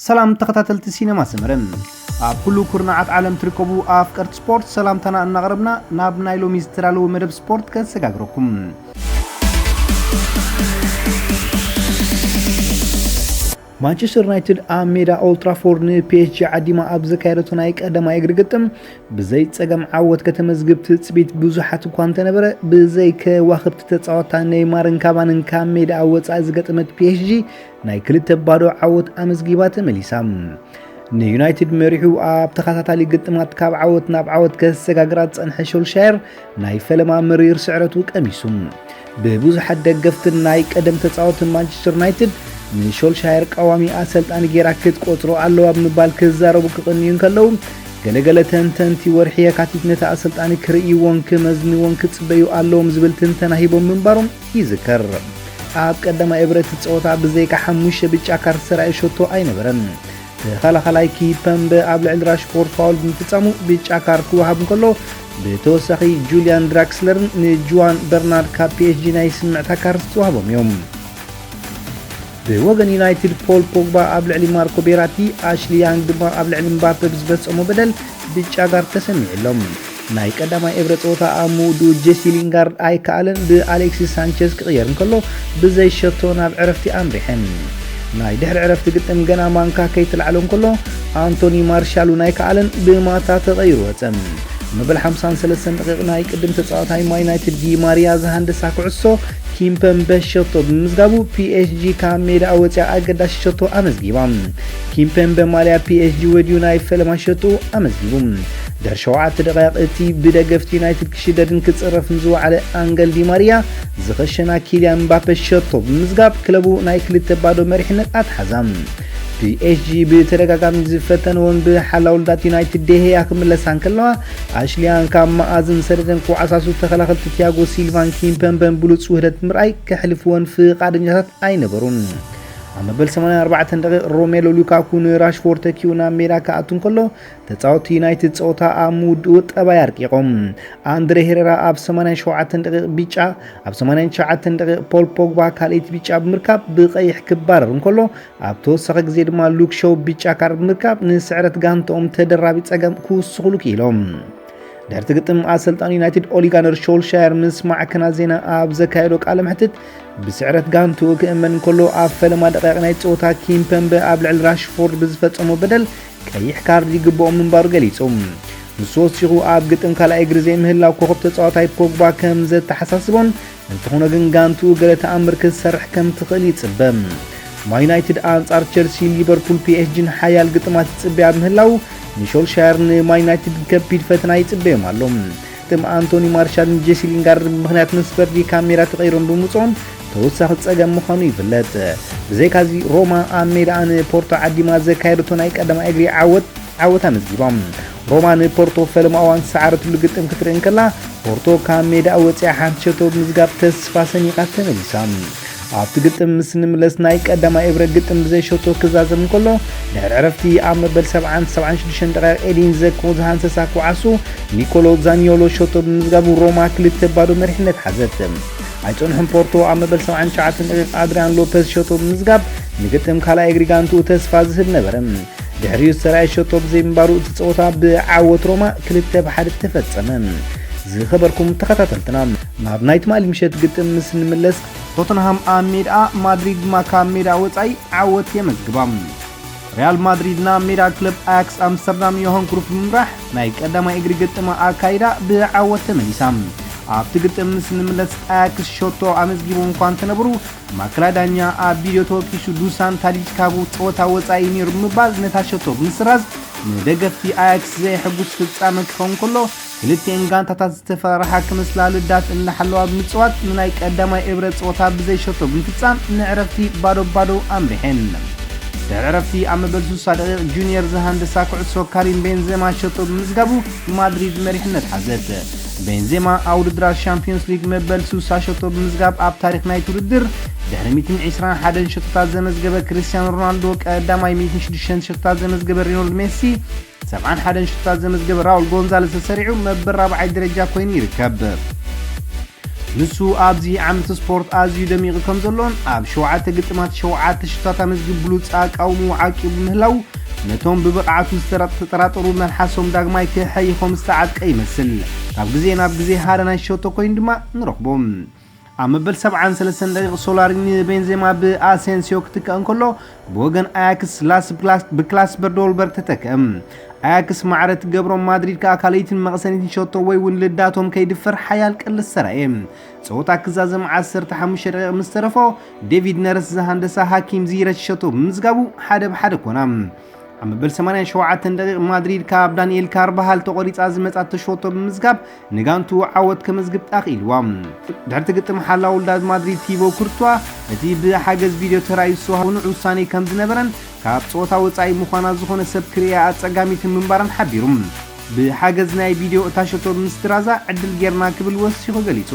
ሰላም ተኸታተልቲ ሲነማ ሰመረ፣ ኣብ ኩሉ ኩርናዓት ዓለም ትርከቡ ኣፍቀርቲ ስፖርት ሰላምታና እናቕረብና ናብ ናይ ሎሚ ዝተዳለወ መደብ ስፖርት ከሰጋግረኩም። ማንቸስተር ዩናይትድ ኣብ ሜዳ ኦልትራፎርድ ንፒኤስጂ ዓዲማ ኣብ ዘካየደቶ ናይ ቀዳማይ እግሪ ግጥም ብዘይ ጸገም ዓወት ከተመዝግብ ትጽቢት ብዙሓት እኳ እንተነበረ፣ ብዘይ ከዋኽብቲ ተጻወታ ኔይማርን ካቫንን ካብ ሜዳ ኣብ ወጻኢ ዝገጠመት ፒኤስጂ ናይ ክልተ ባዶ ዓወት ኣመዝጊባ ተመሊሳ። ንዩናይትድ መሪሑ ኣብ ተኸታታሊ ግጥማት ካብ ዓወት ናብ ዓወት ከሰጋግራ ዝጸንሐ ሾልሻየር ናይ ፈለማ መሪር ስዕረቱ ቀሚሱ። ብብዙሓት ደገፍትን ናይ ቀደም ተጻወትን ማንቸስተር ዩናይትድ ንሾልሻየር ቀዋሚ ኣሰልጣኒ ጌራ ክትቆጽሮ ኣለዋ ብምባል ክዛረቡ ክቕንዩ እንከለዉ፣ ገለገለ ተንተንቲ ወርሒ የካቲት ነቲ ኣሰልጣኒ ክርእይዎን ክመዝንዎን ክጽበዩ ኣለዎም ዝብል ትንተና ሂቦም ምንባሮም ይዝከር። ኣብ ቀዳማይ እብረ እቲ ጸወታ ብዘይካ ሓሙሽተ ብጫ ካርድ ዝተራእየ ሸቶ ኣይነበረን። ተኸላኻላይ ኪፐምበ ኣብ ልዕሊ ራሽፎርድ ፋውል ብምፍጻሙ ብጫ ካርድ ክወሃብ እንከሎ፣ ብተወሳኺ ጁልያን ድራክስለርን ንጁዋን በርናርድ ካብ ፒኤስጂ ናይ ስምዕታ ካርድ ዝተዋህቦም እዮም። ብወገን ዩናይትድ ፖል ፖግባ ኣብ ልዕሊ ማርኮ ቤራቲ፣ ኣሽሊ ያንግ ድማ ኣብ ልዕሊ ምባፔ ብዝፈጸሞ በደል ብጫ ካርድ ተሰሚዕሎም። ናይ ቀዳማይ እብረ ጸወታ ኣብ ምውድኡ ጄሲ ሊንጋርድ ኣይከኣለን፣ ብኣሌክሲስ ሳንቸዝ ክቕየር እንከሎ ብዘይ ሸቶ ናብ ዕረፍቲ ኣምሪሐን። ናይ ድሕሪ ዕረፍቲ ግጥም ገና ማንካ ከይተላዕሎ እንከሎ ኣንቶኒ ማርሻል እውን ኣይከኣለን፣ ብማታ ተቐይሩ ወጸ። መበል ሓምሳን ሰለስተን ደቂቕ ናይ ቅድም ተጻዋታይ ማይ ዩናይትድ ዲ ማሪያ ዝሃንደሳ ኩዕሶ ኪምፐምበ ሸቶ ብምዝጋቡ ፒኤስጂ ካብ ሜዳ ወጽያ ኣገዳሲ ሸቶ ኣመዝጊባ። ኪምፐምበ ማልያ ፒኤስጂ ወድዩ ናይ ፈለማ ሸቶ ኣመዝጊቡ። ድሕሪ ሸውዓተ ደቂቕ እቲ ብደገፍቲ ዩናይትድ ክሽደድን ክጽረፍን ዝወዓለ ኣንገል ዲ ማሪያ ዝኸሸና ኪልያን ምባፔ ሸቶ ብምዝጋብ ክለቡ ናይ ክልተ ባዶ መሪሕነት ኣትሓዛ። ፒኤስጂ ብተደጋጋሚ ዝፈተንዎን ብሓላውልዳት ዩናይትድ ዴሄያ ክምለሳ እንከለዋ፣ ኣሽሊያን ካብ መኣዝን ሰደደን ክወዓሳሱ ተኸላኸልቲ ቲያጎ ሲልቫን ኪምፐምበን ብሉጽ ውህደት ምርኣይ ከሕልፍወን ፍቓደኛታት ኣይነበሩን። ኣብ መበል ሰማንያን ኣርባዕተን ደቂቕ ሮሜሎ ሉካኩ ንራሽፎርድ ተኪኡ ናብ ሜዳ ክኣቱ እንከሎ፣ ተጻወትቲ ዩናይትድ ጸወታ ኣብ ምውድኡ ጠባይ ኣርቂቖም። ኣንድሬ ሄሬራ ኣብ ሰማንያን ሸውዓተን ደቂቕ ብጫ፣ ኣብ ሰማንያን ትሽዓተን ደቂቕ ፖል ፖግባ ካልኣይቲ ብጫ ብምርካብ ብቐይሕ ክባረር እንከሎ፣ ኣብ ተወሳኺ ግዜ ድማ ሉክ ሾው ብጫ ካርድ ብምርካብ ንስዕረት ጋንታኦም ተደራቢ ጸገም ክውስኹሉ ክኢሎም። ድሕርቲ ግጥም ኣሰልጣኒ ዩናይትድ ኦሊጋነር ሾልሻየር ምስ ማዕከናት ዜና ኣብ ዘካየዶ ቃለ መሕትት ብስዕረት ጋንትኡ ክእመን እንከሎ ኣብ ፈለማ ደቂቕ ናይ ጸወታ ኪምፐምበ ኣብ ልዕሊ ራሽፎርድ ብዝፈጸሞ በደል ቀይሕ ካርድ ይግብኦ ምንባሩ ገሊጹ። ንሱ ወሲኹ ኣብ ግጥም ካልኣይ እግሪ ዘይምህላው ኮኸብ ተጻዋታይ ፖግባ ከም ዘተሓሳስቦን እንተኾነ ግን ጋንትኡ ገለ ተኣምር ክትሰርሕ ከም ትኽእል ይጽበ። ማን ዩናይትድ ኣንጻር ቸልሲ፣ ሊቨርፑል፣ ፒኤስጂን ሓያል ግጥማት ይጽበያ ብምህላው ንሾልሻየር ንማን ዩናይትድ ከቢድ ፈተና ይጽበዮም ኣሎ። ግጥም ኣንቶኒ ማርሻልን ጄሲ ሊንጋርድን ብምኽንያት ምስ በርዲ ካብ ሜዳ ተቐይሮም ብምውጽኦም ተወሳኺ ጸገም ምዃኑ ይፍለጥ። ብዘይካዚ ሮማ ኣብ ሜዳኣ ንፖርቶ ዓዲማ ዘካየደቶ ናይ ቀዳማይ እግሪ ዓወት ዓወት ኣመዝጊባ። ሮማ ንፖርቶ ፈለማ እዋን ዝሰዓረትሉ ግጥም ክትርኢ እንከላ፣ ፖርቶ ካብ ሜዳ ወፂኣ ሓንቲ ሸቶ ብምዝጋብ ተስፋ ሰኒቓ ተመሊሳ። ኣብቲ ግጥም ምስ ንምለስ ናይ ቀዳማይ እብረ ግጥም ብዘይ ሸቶ ክዛዘም እንከሎ፣ ድሕሪ ዕረፍቲ ኣብ መበል ሰብዓን ሰብዓን ሽዱሽተን ደቂቕ ኤዲን ዘኮ ዝሃንሰሳ ኩዓሱ ኒኮሎ ዛኒዮሎ ሸቶ ብምዝጋቡ ሮማ ክልተ ባዶ መሪሕነት ሓዘት። ኣይጸንሑን ፖርቶ ኣብ መበል ሰብዓን ትሽዓተን ደቂቕ ኣድሪያን ሎፐዝ ሸቶ ብምዝጋብ ንግጥም ካልኣይ እግሪ ጋንትኡ ተስፋ ዝህብ ነበረ። ድሕሪኡ ዝተራእየ ሸቶ ብዘይምንባሩ እቲ ጸወታ ብዓወት ሮማ ክልተ ብሓደ ተፈጸመ። ዝኸበርኩም ተኸታተልትና፣ ናብ ናይ ትማሊ ምሸት ግጥም ምስ ንምለስ፣ ቶተንሃም ኣብ ሜድኣ፣ ማድሪድ ድማ ካብ ሜዳ ወጻኢ ዓወት የመዝግባ። ሪያል ማድሪድ ናብ ሜዳ ክለብ ኣያክስ ኣምስተርዳም ዮሃን ክሩፍ ብምምራሕ ናይ ቀዳማይ እግሪ ግጥማ ኣካይዳ ብዓወት ተመሊሳ። ኣብቲ ግጥም ምስ ንምለስ ኣያክስ ሸቶ ኣመዝጊቦም እኳ እንተነበሩ፣ ማእከላይ ዳኛ ኣብ ቪድዮ ተወኪሱ ዱሳን ታዲች ካብ ጸወታ ወጻኢ ነይሩ ብምባል ነታ ሸቶ ብምስራዝ ንደገፍቲ ኣያክስ ዘየሐጉስ ፍጻመ ክኸውን ከሎ፣ ክልቲኤን ጋንታታት ዝተፈራርሓ ክመስላ ልዳት እናሓለዋ ብምጽዋት ንናይ ቀዳማይ እብረ ጸወታ ብዘይ ሸቶ ብምፍጻም ንዕረፍቲ ባዶ ባዶ ኣምሪሐን። ድሕሪ ዕረፍቲ ኣብ መበል ስሳ ደቂቕ ጁኒየር ዝሃንደሳ ኩዕሶ ካሪም ቤንዜማ ሸቶ ብምዝጋቡ ማድሪድ መሪሕነት ሓዘት። ቤንዜማ ኣብ ውድድራት ሻምፒዮንስ ሊግ መበል ስሳ ሸቶ ብምዝጋብ ኣብ ታሪኽ ናይቲ ውድድር ድሕሪ ሚእትን ዕስራን ሓደን ሸቶታት ዘመዝገበ ክርስቲያኖ ሮናልዶ፣ ቀዳማይ ሚእትን ሽዱሽተን ሸቶታት ዘመዝገበ ሪዮኔል ሜሲ፣ ሰብዓን ሓደን ሸቶታት ዘመዝገበ ራውል ጎንዛለስ ተሰሪዑ መበል ራብዓይ ደረጃ ኮይኑ ይርከብ። ንሱ ኣብዚ ዓመት ስፖርት ኣዝዩ ደሚቑ ከም ዘሎን ኣብ ሸውዓተ ግጥማት ሸውዓተ ሽቶታት ኣመዝጊቡ ብሉጽ ኣቃውምኡ ዓቂቡ ምህላው ነቶም ብብቕዓቱ ዝተጠራጠሩ መልሓሶም ዳግማይ ክሕይኾም ዝተዓጥቀ ይመስል። ካብ ግዜ ናብ ግዜ ሓደ ናይ ሸቶ ኮይኑ ድማ ንረኽቦ። ኣብ መበል ሰብዓን ሰለስተን ደቂቕ ሶላሪ ንቤንዜማ ብኣሴንሲዮ ክትክእ እንከሎ፣ ብወገን ኣያክስ ላስ ብክላስ-፣ ብክላስበርዶልበርግ ተተክአ። ኣያክስ ማዕረ ትገብሮም ማድሪድ ከኣ ካልኣይትን መቕሰኒትን ሸቶ ወይ እውን ልዳቶም ከይድፈር ሓያል ቅልስ ሰራየ። ጸወታ ክዛዘም ዓሰርተ ሓሙሽተ ደቂቕ ምስ ተረፎ፣ ዴቪድ ነረስ ዝሃንደሳ ሃኪም ዚረች ሸቶ ብምዝጋቡ ሓደ ብሓደ ኮና። ኣብ መበል ሰማንያን ሸውዓተን ደቂቕ ማድሪድ ካብ ዳንኤል ካርባሃል ተቖሪጻ ዝመጻት ሸቶ ብምዝጋብ ንጋንቱ ዓወት ከመዝግብ ኣኽኢልዋ። ድሕርቲ ግጥም ሓላው ውልዳት ማድሪድ ቲቦ ኩርቷ እቲ ብሓገዝ ቪድዮ ተራእዩ ዝተዋህበ ውሳኔ ከም ዝነበረን ካብ ጸወታ ወጻኢ ምዃና ዝኾነ ሰብ ክርእያ ኣጸጋሚትን ምንባራን ሓቢሩ። ብሓገዝ ናይ ቪድዮ እታ ሸቶ ምስ ትራዛ ዕድል ጌርና ክብል ወሲኹ ገሊጹ።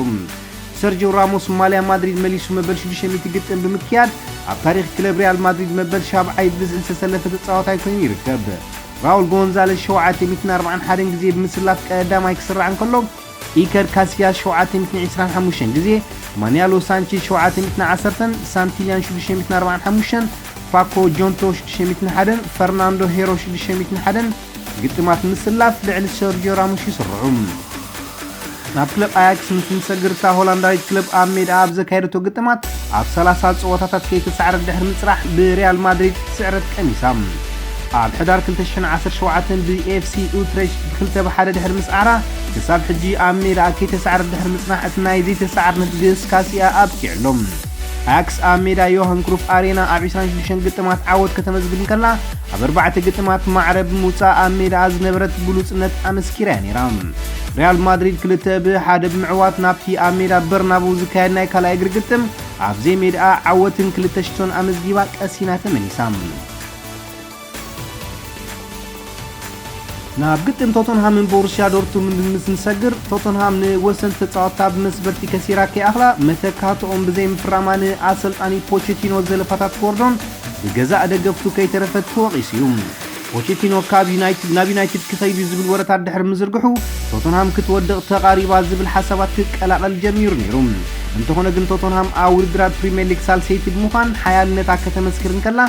ሰርጂዮ ራሞስ ማልያ ማድሪድ መሊሱ መበል ሽዱሽተ ሚእቲ ግጥም ብምክያድ ኣብ ታሪኽ ክለብ ሪያል ማድሪድ መበል ሻብዓይ ብብዝሒ ዝተሰለፈ ተጻዋታይ ኮይኑ ይርከብ። ራውል ጎንዛለስ ሸውዓተ ሚእትን ኣርባዓን ሓደን ግዜ ብምስላፍ ቀዳማይ ክስራዕ እንከሎ፣ ኢከር ካሲያስ ሸውዓተ ሚእትን ዕስራን ሓሙሽተን ግዜ፣ ማንያሎ ሳንቼዝ ሸውዓተ ሚእትን ዓሰርተን፣ ሳንቲልያን ሽዱሽተ ሚእትን ኣርባዓን ሓሙሽተን፣ ፋኮ ጆንቶ ሽዱሽተ ሚእትን ሓደን፣ ፈርናንዶ ሄሮ ሽዱሽተ ሚእትን ሓደን ግጥማት ምስላፍ ልዕሊ ሰርጂዮ ራሞስ ይስርዑ። ናብ ክለብ ኣያክስ ምስ ንሰግር፣ እታ ሆላንዳዊት ክለብ ኣብ ሜዳ ኣብ ዘካየደቶ ግጥማት ኣብ ሰላሳ ጸወታታት ከይተሳዕረት ድሕሪ ምጽራሕ ብሪያል ማድሪድ ስዕረት ቀሚሳ። ኣብ ሕዳር ክልተ ሽሕን ዓሰርተ ሸውዓተን ብኤፍሲ ኡትሬሽት ብክልተ ብሓደ ድሕሪ ምስዓራ፣ ክሳብ ሕጂ ኣብ ሜዳ ከይተሳዕረት ድሕሪ ምጽናሕ እቲ ናይ ዘይተሳዕርነት ግስጋሴኣ ኣብቂዑ ኣሎ። ኣያክስ ኣብ ሜዳ ዮሃን ክሩፍ ኣሬና ኣብ ዕስራን ሽዱሽተን ግጥማት ዓወት ከተመዝግብ እንከላ፣ ኣብ ኣርባዕተ ግጥማት ማዕረ ብምውጻእ ኣብ ሜዳኣ ዝነበረት ብሉጽነት ኣመስኪራ እያ ነይራ። ሪያል ማድሪድ ክልተ ብሓደ ብምዕዋት ናብቲ ኣብ ሜዳ በርናቡ ዝካየድ ናይ ካልኣይ እግሪ ግጥም ኣብ ዘይሜዳኣ ዓወትን ክልተ ሽቶን ኣመዝጊባ ቀሲና ተመሊሳ። ናብ ግጥም ቶተንሃምን ቦሩስያ ዶርትሙንድን ምስ ንሰግር፣ ቶተንሃም ንወሰንቲ ተጻወትታ ብመስበርቲ ከሲራ ከይኣኽላ፣ መተካእትኦም ብዘይምፍራማ ንኣሰልጣኒ ፖቸቲኖ ዘለፋታት ክወርዶን ብገዛእ ደገፍቱ ከይተረፈት ተወቒሱ እዩ። ፖቸቲኖ ካብ ዩናይትድ ናብ ዩናይትድ ክኸይድ እዩ ዝብል ወረታት ድሕሪ ምዝርግሑ፣ ቶተንሃም ክትወድቕ ተቓሪባ ዝብል ሓሳባት ክቀላቐል ጀሚሩ ነይሩ። እንተኾነ ግን ቶተንሃም ኣብ ውድድራት ፕሪምየር ሊግ ሳልሰይቲ ብምዃን ሓያልነታ ከተመስክር እንከላ፣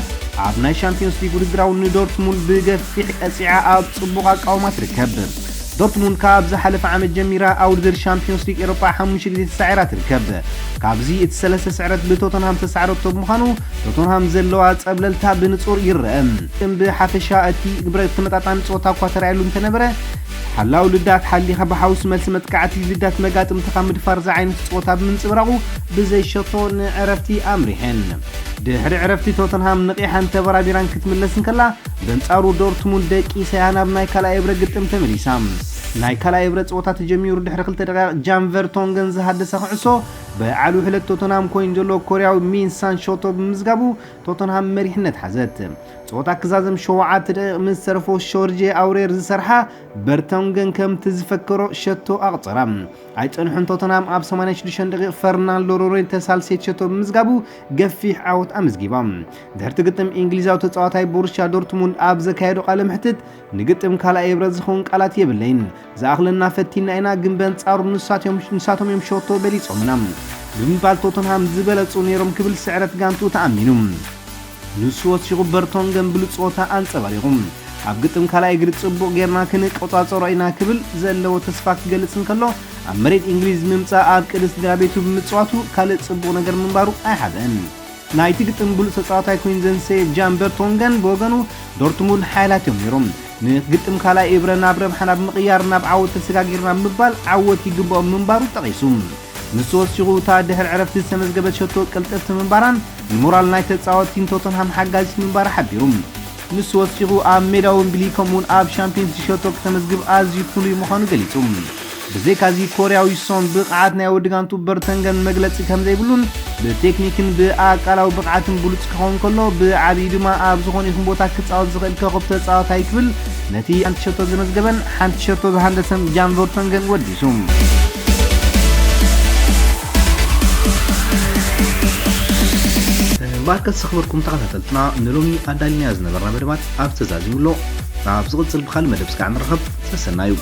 ኣብ ናይ ሻምፒዮንስ ሊግ ውድድር እውን ንዶርትሙንድ ብገፊሕ ቀጺዓ ኣብ ጽቡቕ ኣቃውማ ትርከብ። ዶርትሙንድ ካብ ዝሓለፈ ዓመት ጀሚራ ኣብ ውድድር ሻምፒዮንስ ሊግ ኤሮጳ ሓሙሽተ ግዜ ተሳዒራ ትርከብ። ካብዚ እቲ ሰለስተ ስዕረት ብቶተንሃም ተሳዕረቶ ብምዃኑ፣ ቶተንሃም ዘለዋ ጸብለልታ ብንጹር ይረአ። ግን ብሓፈሻ እቲ ግብረ ተመጣጣኒ ጸወታ እኳ ተራእየሉ እንተነበረ፣ ሓላው ልዳት ሓሊኻ ብሓውሲ መልሲ መጥቃዕቲ ልዳት መጋጥምትኻ ምድፋር ዝዓይነቱ ጸወታ ብምንጽብራቑ ብዘይሸቶ ንዕረፍቲ ኣምሪሐን። ድሕሪ ዕረፍቲ ቶተንሃም ንቒሓን ተበራቢራን ክትምለስ እንከላ፣ በንጻሩ ዶርትሙንድ ደቂሰያ ናብ ናይ ካልኣይ እብረ ግጥም ተመሊሳ። ናይ ካልኣይ እብረ ጸወታ ተጀሚሩ ድሕሪ ክልተ ደቂቕ ጃን ቨርቶንገን ዝሃደሰ ኩዕሶ ብዓል ውሕለት ቶተንሃም ኮይኑ ዘሎ ኮርያዊ ሚን ሳን ሾቶ ብምዝጋቡ ቶተንሃም መሪሕነት ሓዘት። ጸወታ ክዛዘም ሸውዓተ ደቂቕ ምስ ተረፎ ሾርጄ ኣውሬር ዝሰርሓ ቨርቶንገን ከምቲ ዝፈከሮ ሸቶ ኣቕጸራ። ኣይጸንሑን ቶተንሃም ኣብ ሰማንያን ሽዱሽተን ደቂቕ ፈርናንዶ ሎሬንተ ሳልሴት ሸቶ ብምዝጋቡ ገፊሕ ዓወት ኣመዝጊባ። ድሕርቲ ግጥም እንግሊዛዊ ተጻዋታይ ቦሩስያ ዶርትሙንድ ኣብ ዘካየዶ ቃለ መሕትት ንግጥም ካልኣይ እብረ ዝኸውን ቃላት የብለይን። ዝኣኽለና ፈቲና ኢና፣ ግን በንጻሩ ንሳቶም፣ ንሳቶም እዮም ሸቶ በሊጾምና ብምባል ቶተንሃም ዝበለጹ ነይሮም ክብል ስዕረት ጋንቱ ተኣሚኑ። ንሱ ወሲኹ ቨርቶንገን ብሉጽ ጸወታ ኣንጸባሪቑ። ኣብ ግጥም ካልኣይ እግሪ ጽቡቕ ጌርና ክንቆጻጸሮ ኢና ክብል ዘለዎ ተስፋ ክገልጽ እንከሎ፣ ኣብ መሬት እንግሊዝ ምምጻእ ኣብ ቅድስቲ ቤቱ ብምጽዋቱ ካልእ ጽቡቕ ነገር ምንባሩ ኣይሓብአን። ናይቲ ግጥም ብሉጽ ተጻዋታይ ኮይኑ ዘንሰየ ጃን ቨርቶንገን ብወገኑ፣ ዶርትሙንድ ሓያላት እዮም ነይሮም። ንግጥም ካልኣይ እብረ ናብ ረብሓ ናብ ምቕያር ናብ ዓወት ተሰጋጊርና ብምባል ዓወት ይግብኦም ምንባሩ ጠቒሱ። ንሱ ወሲኹ፣ እታ ድሕሪ ዕረፍቲ ዝተመዝገበት ሸቶ ቅልጥፍቲ ምንባራን ንሞራል ናይ ተጻወትቲን ቶተንሃም ሓጋዚት ምንባራ ሓቢሩ። ንሱ ወሲኹ፣ ኣብ ሜዳ ወምብሊ ከምኡውን ኣብ ሻምፒዮንስ ሸቶ ክተመዝግብ ኣዝዩ ፍሉይ ምዃኑ ገሊጹ። ብዘይካዚ፣ ኮርያዊ ሶን ብቕዓት ናይ ወዲ ጋንቱ ቨርተንገን መግለጺ ከም ዘይብሉን ብቴክኒክን ብኣካላዊ ብቕዓትን ብሉጽ ክኸውን ከሎ፣ ብዓቢኡ ድማ ኣብ ዝኾነ ይኹን ቦታ ክጻወት ዝኽእል ኮኸብ ተጻዋታይ ክብል ነቲ ሓንቲ ሸቶ ዘመዝገበን ሓንቲ ሸቶ ዝሃንደሰን ጃን ቨርተንገን ወዲሱ። እምበኣርከስ ዝኸበርኩም ተኸታተልትና፣ ንሎሚ ኣዳሊናዮ ዝነበርና መደባት ኣብ ተዛዚሙ ኣሎ። ኣብ ዝቕጽል ብኻልእ መደብ እስካዕ ንራኸብ። ሰሰናዩ።